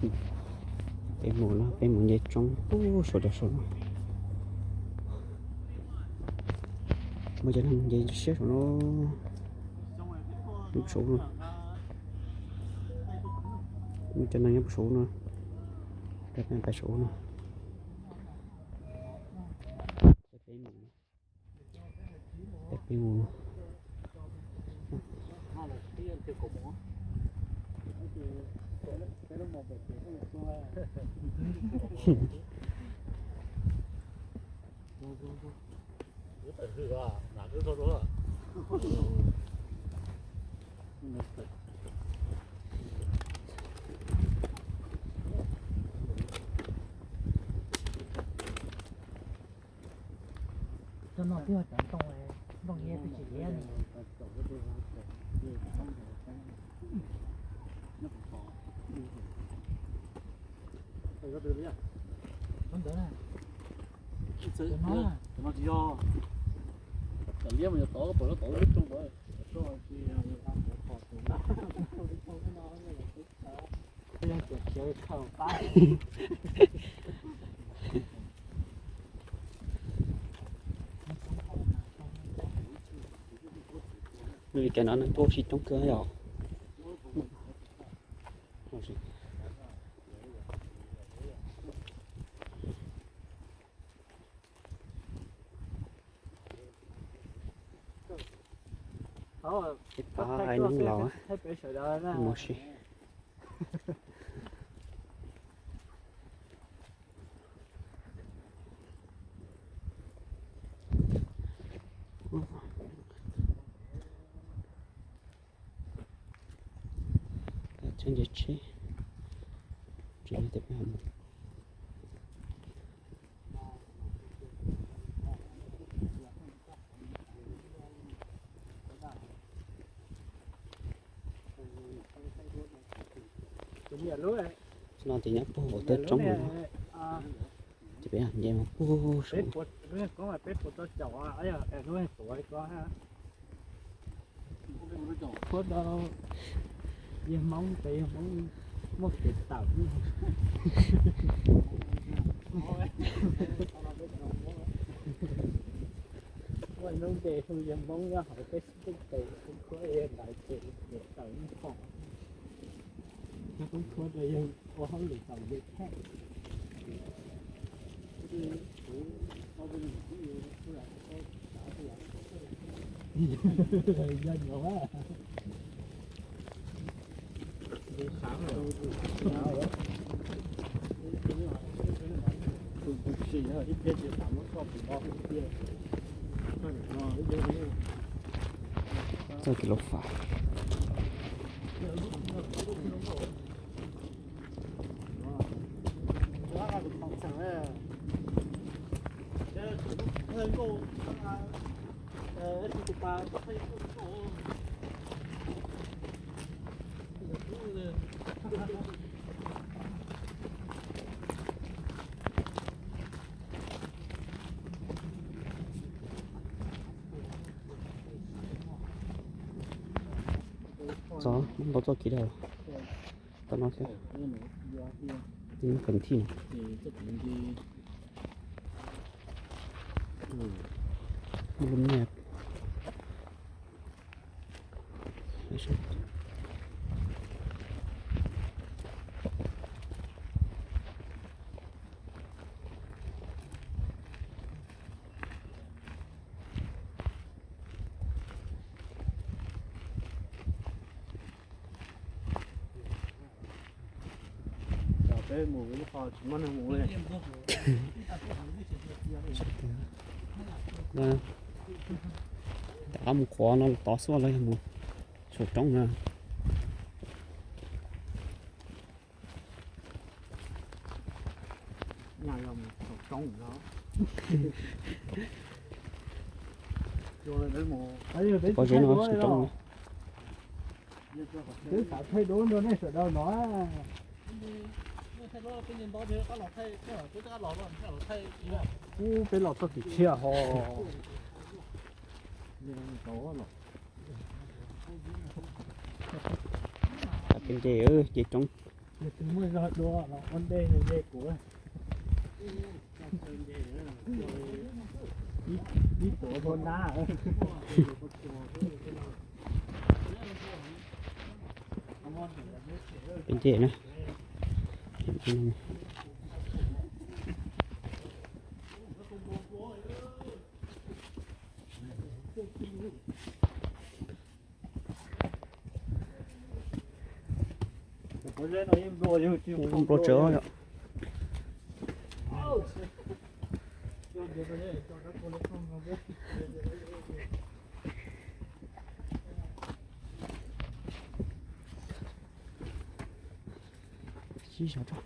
Peb mus no, peb mus nce roob pub saum rau saum no. Muaj cov neeg nce siab saum no. Nyob saum no. Muaj cov neeg nyob saum no. Peb pais saum no. Peb mus. Peb mus. Cov no twb yog cov ntoo, ntoo nyiaj twb tsis liab li. Cov ntawd na. Cov no na. Cov no tsis yog. Cov liab mas yog tod, pom tod lub rooj tod. Li cas no neeg tuaj ua si coob kawg yom. Peb pab hais neeg laus mus si. Tsheb nce tsheb, tsis li tias peb mus. No ces nyob puag hauv tej roob no, ces peb nce mus puag saum. Peb puas tau caum, puab tau yawg Hmoob, tes yawg Hmoob muaj kev tawm. Muaj hnub nce hu yawg Hmoob nyob hauv peb xib tej tes khuab khuab ntawd ces kev tawm ib qho. Khuab khuab rau yawg ua hauj lwm tau yawg thiab. Yog nyuam Txoj kev laub fam. Txog ntau txoj kev lawm, tau no thiab. Tib lub pees thij no. Lub me Peb mus ib qho tsis muaj neeg mus li. Rov qab mus qhuav no los tod xwb los yog mus saum roob na. Pom zeb no saum roob na. Twb xav thaij duab nrog nej sawv daws no. Ub, peb los txog tim tshiab ho. Peb nce, nce roob. Yog tus muaj zog dua los ua ntej ze kuv. Ib tuav dua nab. Peb nce na. Nplua tsawv yom. Sib zog tso.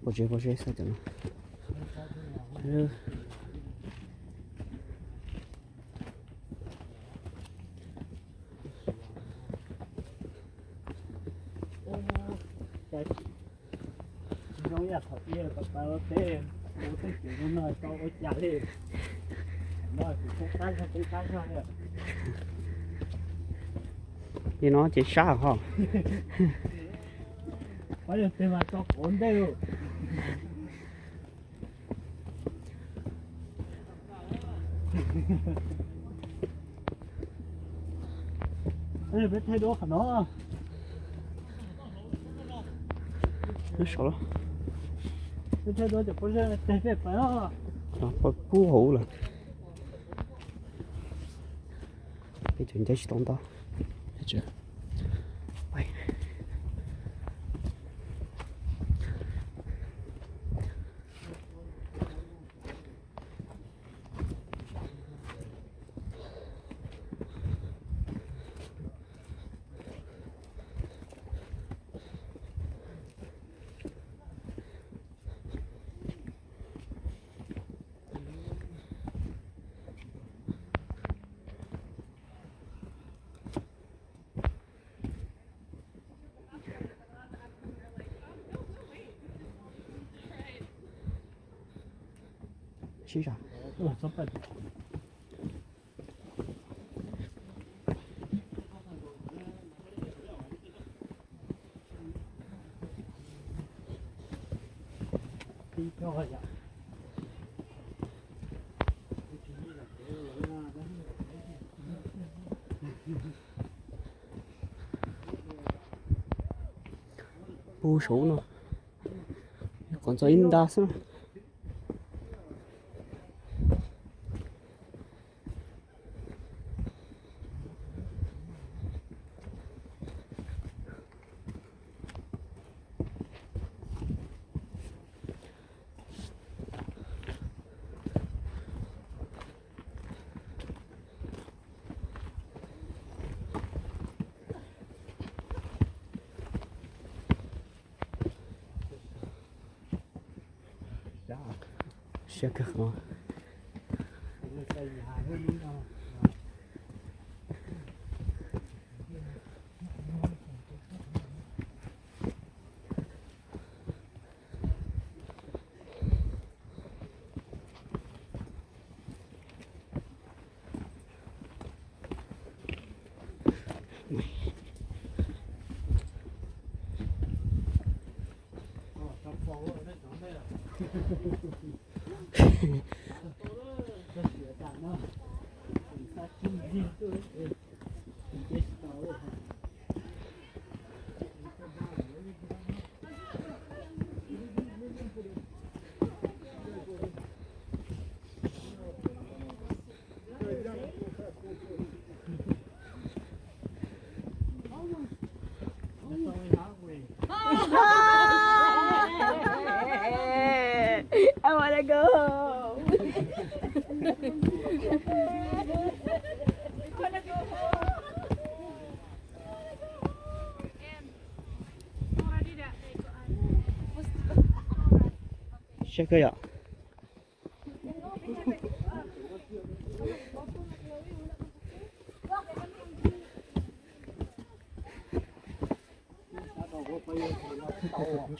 Pov zeb, pov zeb xwb cov no. Zoo yam thaum ub pab pab teb, ua tej kev zoo no tau ua cas li. No kuv tsis qab zog, tsis qab zog li. Li no ces sab ho. Pab yog tej mas tso quav ntej. Peb thaij duab qhov no. Lub saud los. Peb thaij duab cov pov zeb teg peb pais os. Pub hauv lawm. Peb cov ncaib tsis tau nto. Sib zog. Pub saud no, qhov ntxov ib nta xwb. Siab kawg no. I wanna go home. Siab kawg yom.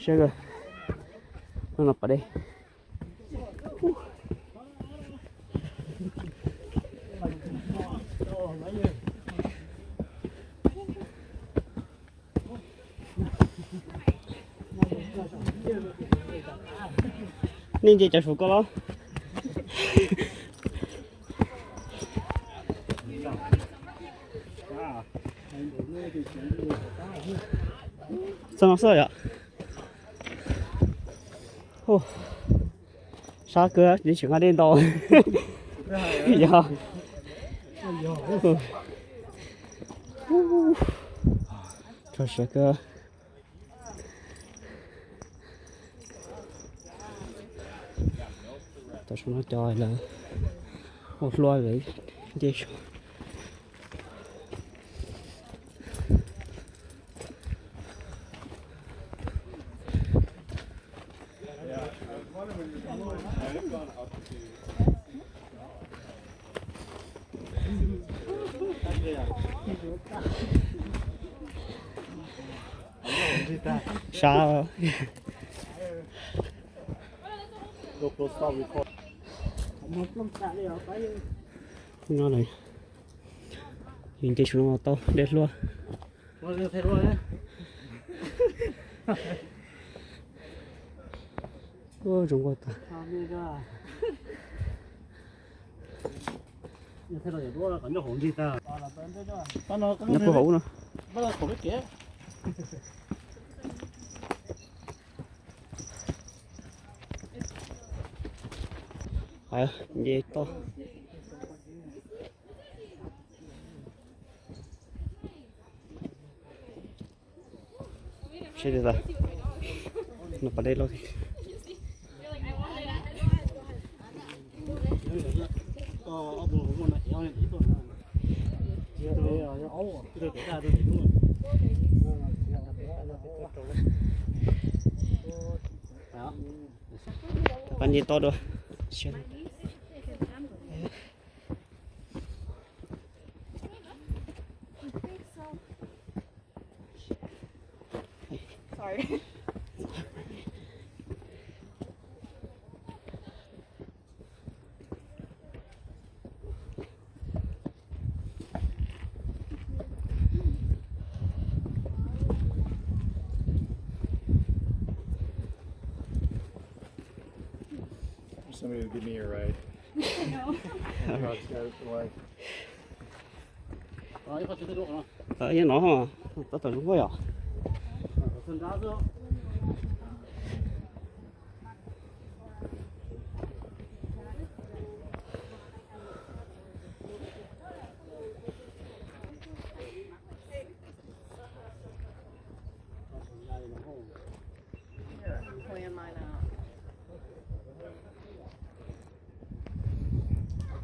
Siab kawg. No no pas dej. Nej nce cov saum ko los? Txog no xwb yom. Sab kawg, tseem nqa dej ntau. Yog. Rau siab kawg. Tam sim no cov lawv ua hlua lawv nce saud. Sab. No na, yus nce saum no tau dej hlua. Ua zoo nkauj tas. Nyob puag hauv no. Nce toj. Seb tas, no pas dej loj tiag. Pab nce toj dua. Sorry. Somebody will give me a ride. No. Ib no, tab tom zoo nkauj yom.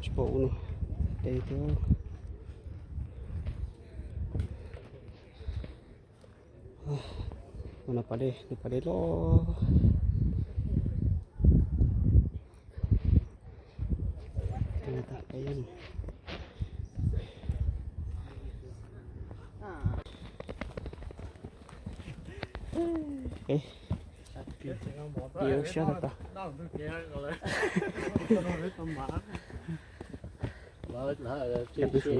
Tsis pom ua no, deb thiab. Ua no pas dej, no pas dej loj. Siab tas tas.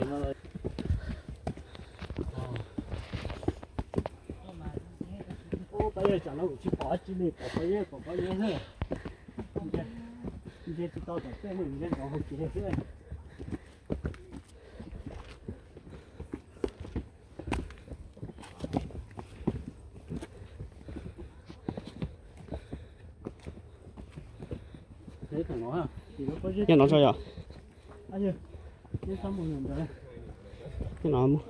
Pab yawg tsam no kuv tsis pom dab tsi li, pom pab yawg, pom pab yawg xwb. Nce tsis tau tom tej, muaj ib zog hauv kev xwb. Nyob no tso yom. Nyob no mus.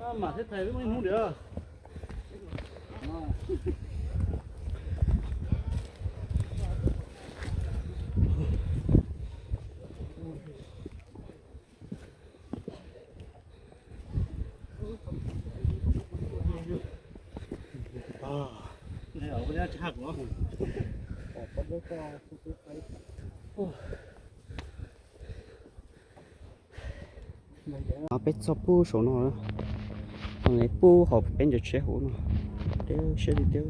Peb txog pub saum no, pub hauv peb ntsaws tsheb hauv no, siab tiag tiag.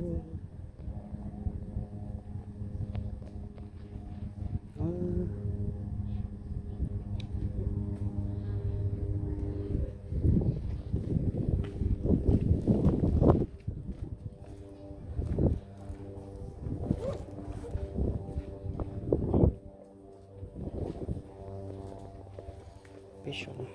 Peb saum no.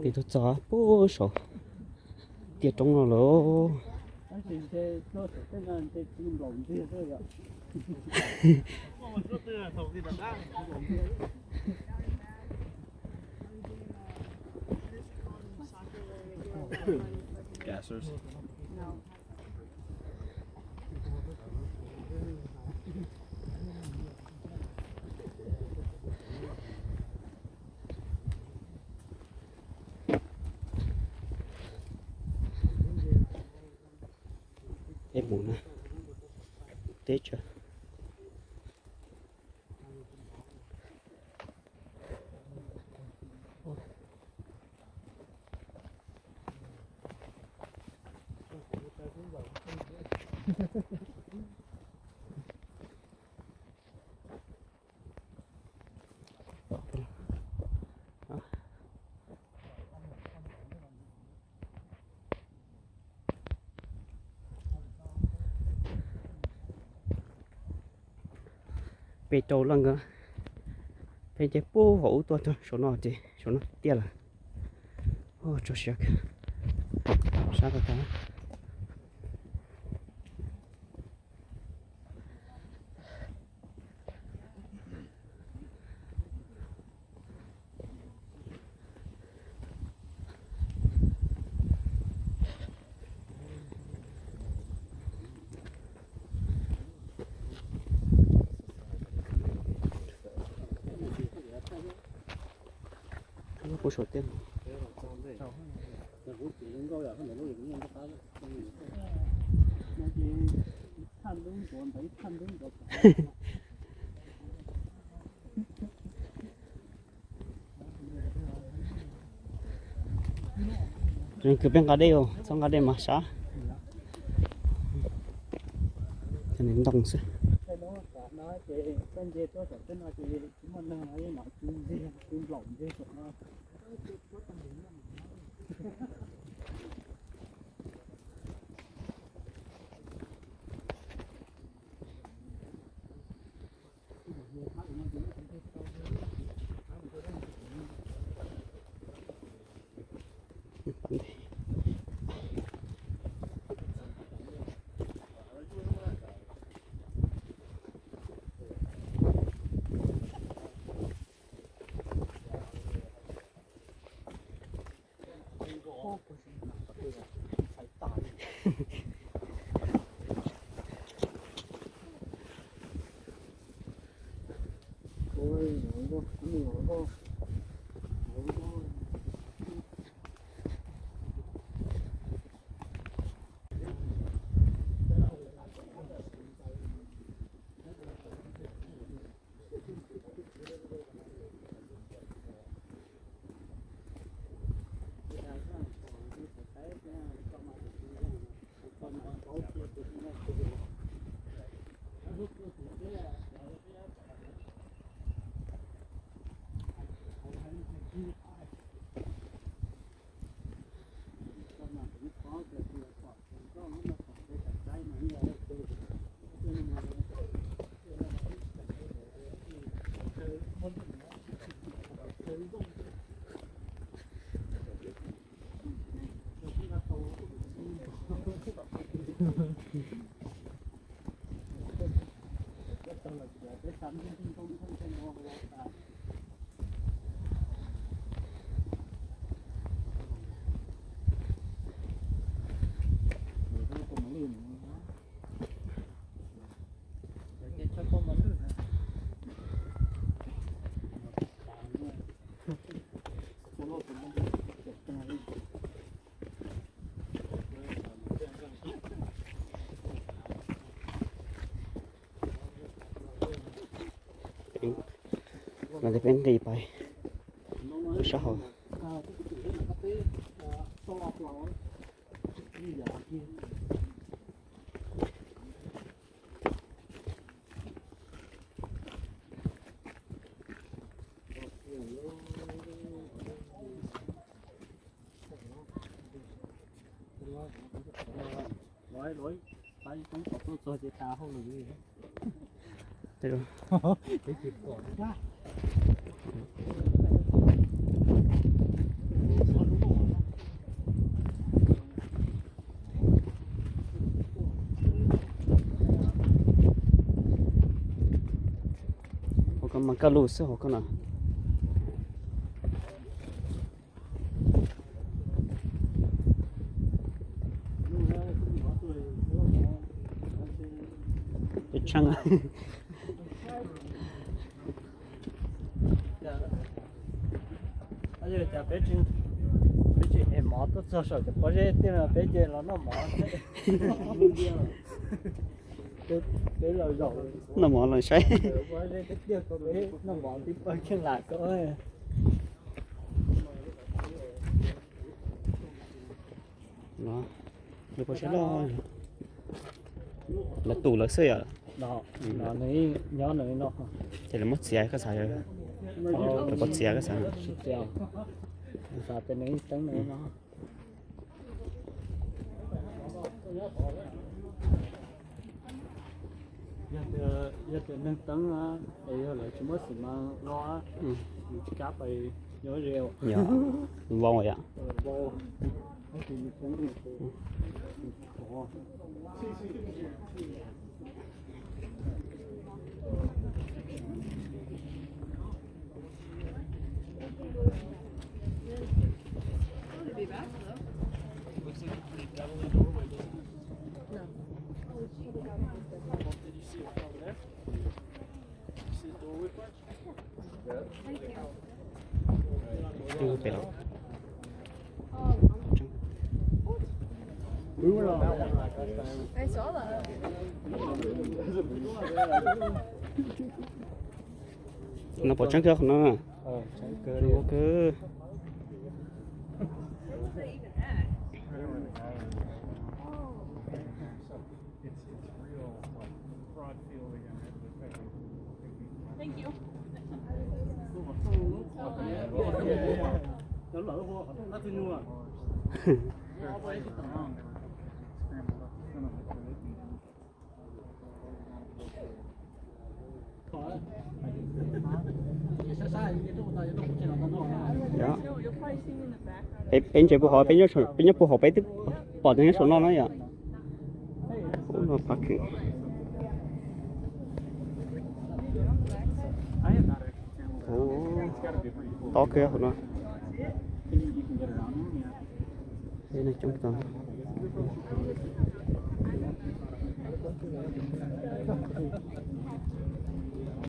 Tes tuaj txog pub saum tiaj roob no lawm. Peb mus na, teb chaws. Peb rau lawm nkawd, peb ces pub hauv ub tuaj txog saum no ces saum no tiaj lawm. Tso siab, sab tag tag. Puag saum tiaj no. Kwv peb nqa dej, txhob nqa dej mas sab. Ntoo xwb. Los ntawm peb nqis pais sab hauv. Hauv ko mas kaj lug xwb hauv ko no. Tshee. Cas peb tsis, peb tsis ev mov tuaj txog saum cov pob zeb tiag no, peb ces los noj mov. Peb los zaum, noj mov los saib pob zeb tiag tiag, noj mov tib pawg kheej lam ko. Lawv pov saib loj, lawv tus lawv xwb yom. Nws nyob nws no. Ces lawv muab txiav koj xav, lawv pov txiav koj xav. Xav tias nws teeb nws no. Yog tias neeg teeb es yog lawv tsis muab xim mas no, yus tsis kam pais nyob ze. Vau yom. No pom tseeb kawg qhov no. Ua kawg. Peb ntses puag hauv, peb nyob puag hauv, peb twb pom tias nyob saum no na yom. Ub, no parking. Tob kawg hauv no. Peb no coob tag.